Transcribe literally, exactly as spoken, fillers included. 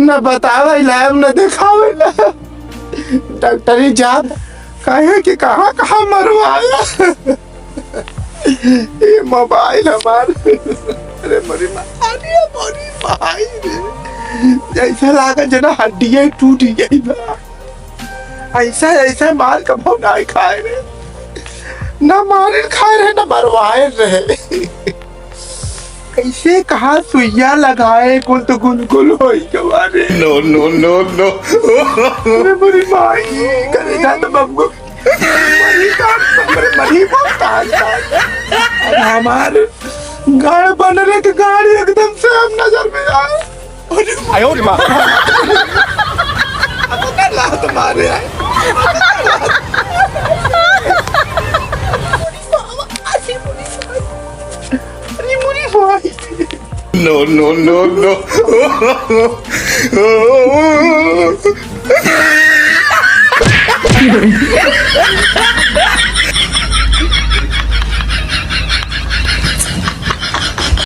न बतावे लायब, न देखावे लायब। डॉक्टरी जात कहे कि कहाँ कहाँ मरवाया। ये मोबाइल हमार, अरे मोरी माँ, अरे मोरी माई रे, जैसे लागत जना हड्डियाँ टूट गई बा। ऐसा ऐसा मार कबो ना खाए रहे, ना मारे खाए रहे, ना मरवाए रहे। कैसे कहाँ सुइया लगाए, कुल तो गुलगुल होई गवा रे। No, no, no, no। अरे मोरी माई, करेजा तो बबुआ। मरी का, मरी, मरी का, तान, तान। अरे हमारे गाड़ बन रहे के गाड़ी एकदम से हम नजर में आए। अरे आयो रे माँ। लात मारे आए। अरे मोरी माई। No, no, no, no।